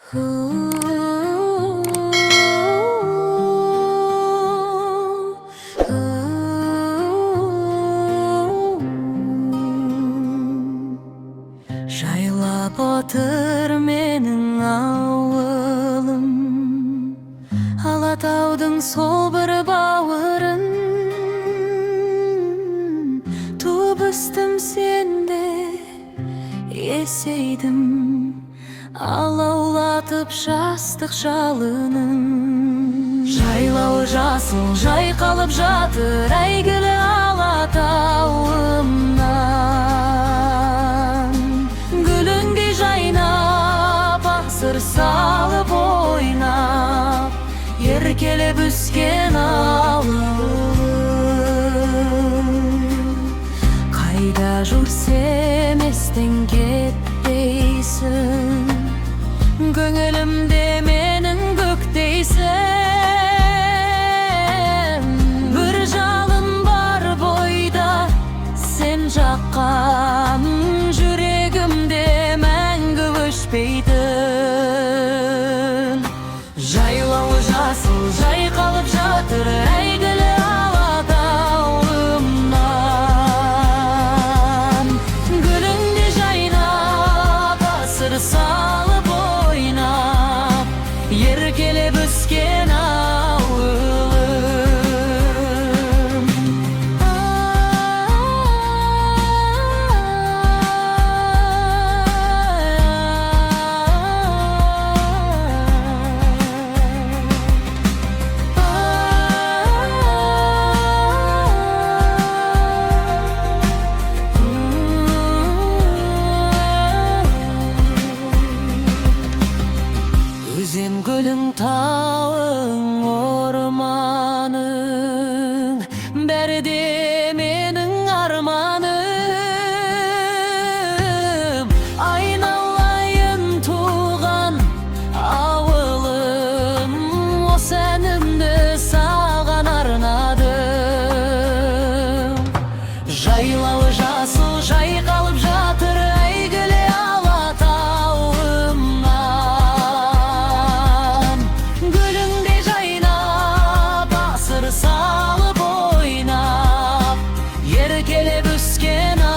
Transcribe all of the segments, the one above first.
Жайлап отыр менің ауылым, Алатаудың сол бір бауырын. Туып өстім сенде, есейдім, алаулатып жастық жалынын. Жайлауы жасыл жайқалып жатыр әйгілі Алатауымнан. Гүліңдей жайнап, асыр салып ойнап, еркелеп өскен ауылым. Қайда жүрсем, естен кетпейсің, көңілімде менің көктейсің. Бір жалын бар бойда сен жаққан, жүрегімде мәңгі өшпейтін. Жайлауы жасыл жайқалып жатыр әйгілі Алатауымнан. Гүліңде жайнап, асыр салып ойнап, еркелеп өскен ауылым. Өзен, көлің, тауың, орманың, бәрі де менің арманым. Айналайын туған ауылым, осы әнімді саған арнадым. Жайлауы жасыл жайқалып жатыр әйгілі Алатауымнан. Гүліңде жайнап, асыр салып ойнап, еркелеп өскен ауылым.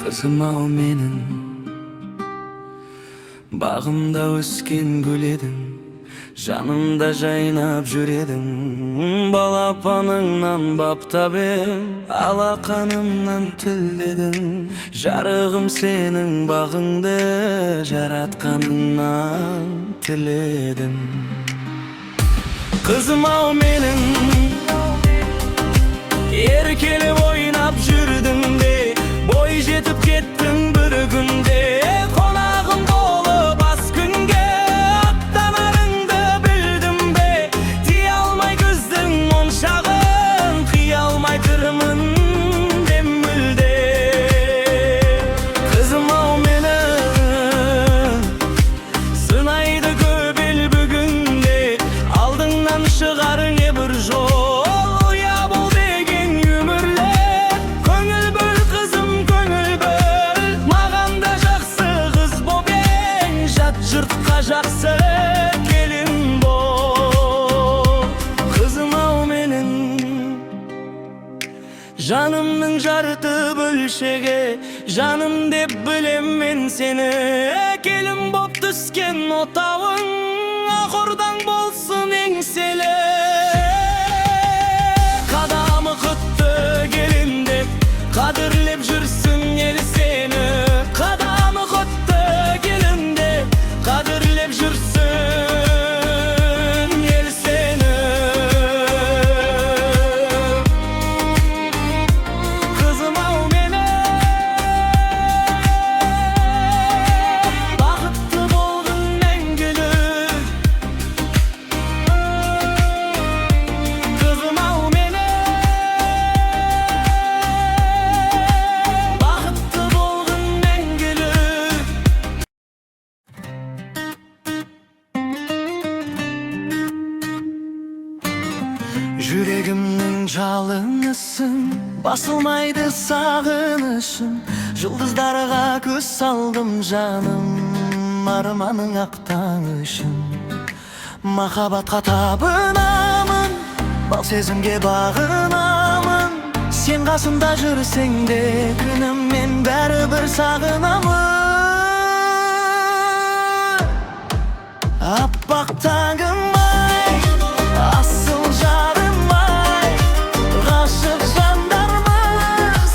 Қызым ау менің, бағымда өскен гүл едің, жанымда жайнап жүр едің. Балапаныңнан баптап ем, алақанымнан тілдедің. Жарығым, сенің бағыңды жаратқаныңнан тіледім. Қызым ау менің, еркелеп ойнап жүрдің де, бой жетіп кеттің бір күнде. Қонағым болып ас күнге аттанарыңды білдім бе? Тия алмай көздің моншағын, қия алмай тұрмын де мүлде. Қызым ау менің, сынайды көп ел бүгінде, алдыңнан шығар не бір жол. Я бол деген өмірлер, көңіл бөл, қызым, көңіл бөл. Маған да жақсы қыз боп ең, жат жұртқа жақсы келін бол. Қызым ау менің, жанымның жарты бөлшегі, жаным деп білем мен сені. Келін боп түскен отауың, ақ ордаң болсын еңселі. Қадамы құтты келін деп қадірлеп жүрсін ел сені. Қадамы құтты келін деп қадірлеп жүрсін ел сені. Қызым ау менің. Сенсің, басылмайды сағынышым. Жұлдыздарға көз салдым, жаным, арманың ақ таң үшін. Махаббатқа табынамын, бал сезімге бағынамын. Сен қасымда жүрсең де, күнім, мен бәрібір сағынамын. Аппақ таңым ай, асыл жарым ай, ғашық жандармыз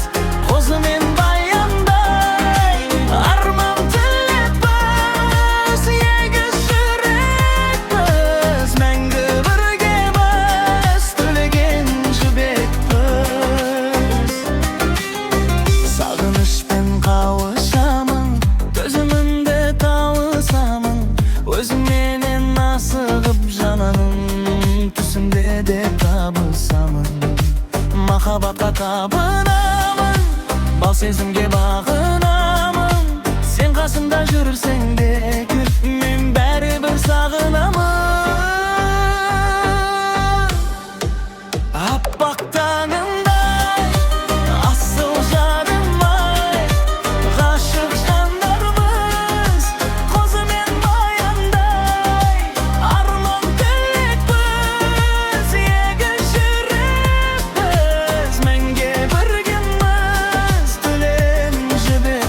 қозы мен баяндай. Арман тілекпіз, егіз жүрекпіз, мәңгі біргеміз, төлеген жібекпіз. Сағынышпен қауышамын, төзімімді тауысамын. Өзіңменен асығып жанамын, түсімде де табысамын. Махаббатқа табынамын, бал сезімге бағынамын. Сен қасымда жүрсең де, күн, мен бәрібір сағынамын. Аппақ таңымдай, асыл жарым ай, ғашық жандармыз қозы мен баяндай. Арман тілекпіз, егіз жүрекпіз, мәңгі біргеміз, төлен жібекпіз.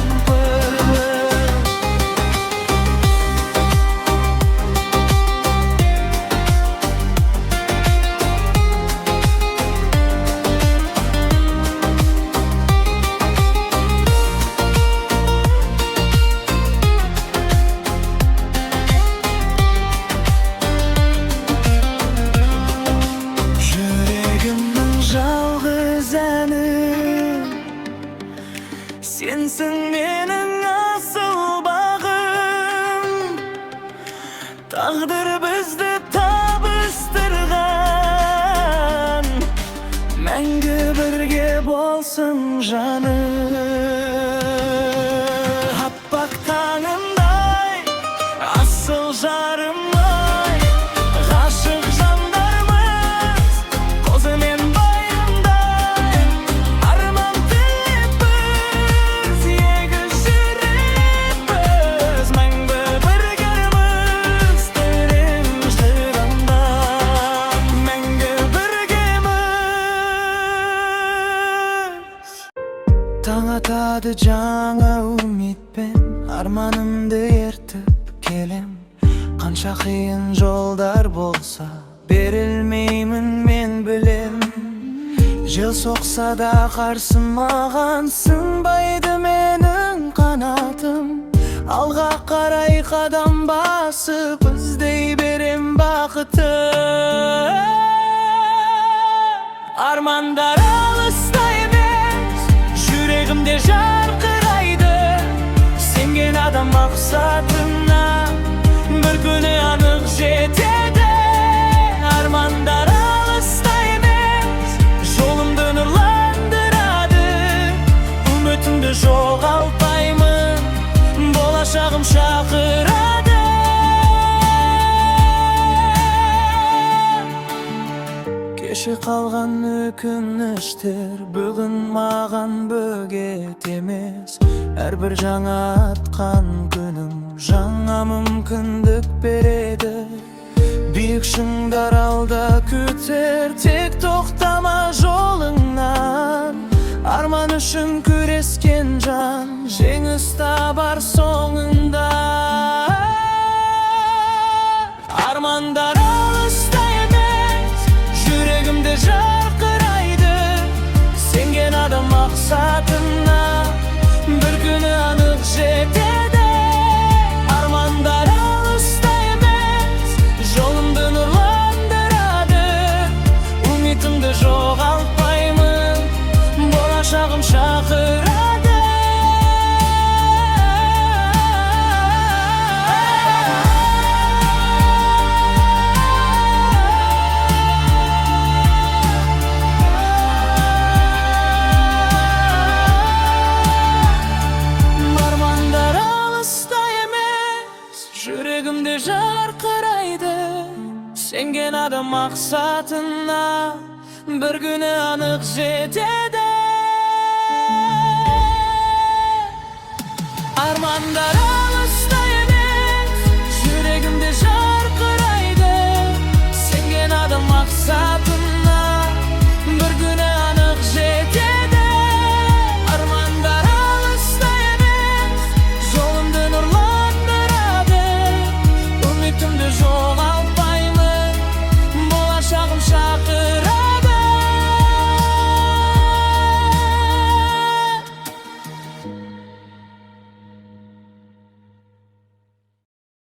Жүрегімнің жалғыз әні сенсің, менің асыл бағым. Тағдыр бізді табыстырған, мәңгі бірге болсын жаным. Аппақ таңымдай, асыл жарым ай, ғашық жандармыз қозы мен баяндай. Арман тілекпіз, егіз жүрекпіз, мәңгі біргеміз, терең жырында мәңгі біргеміз. Таң атады жаңа үмітпен, арманымды ертіп келем. Қанша қиын жолдар болса, берілмеймін, мен білем. Жел соқса да қарсы маған, сынбайды менің қанатым. Алға қарай қадам басып, іздей берем бақыты. Армандар алыста емес, жүрегімде жарқырайды. Сенген адам мақсатына бір күні анық жетеді. Армандар алыста емес, жолымды нұрландырады. Үмітімді жоғалтпаймын, болашағым шақырады. Кеше қалған өкініштер бүгін маған бөгет емес. Әрбір жаңа атқан күнім жаңа мүмкіндік береді. Биік шыңдар алда күтер, тек тоқтама жолыңнан. Арман үшін күрескен жан жеңіс табар соңында. Армандар алыста емес, жүрегімде жарқырайды. Сенген адам мақсатына бір күні анық жетеді. Армандар алыста емес, жолымды нұрландырады. Үмітімді жоғалтпаймын, болашағым шақырады. Армандар алыста емес, жүрегімде жарқырайды. Сенген адам мақсатына Бір күні анық жетеді. Армандар алыста емес, жүрегімде жарқырайды. Сенген адам мақсат.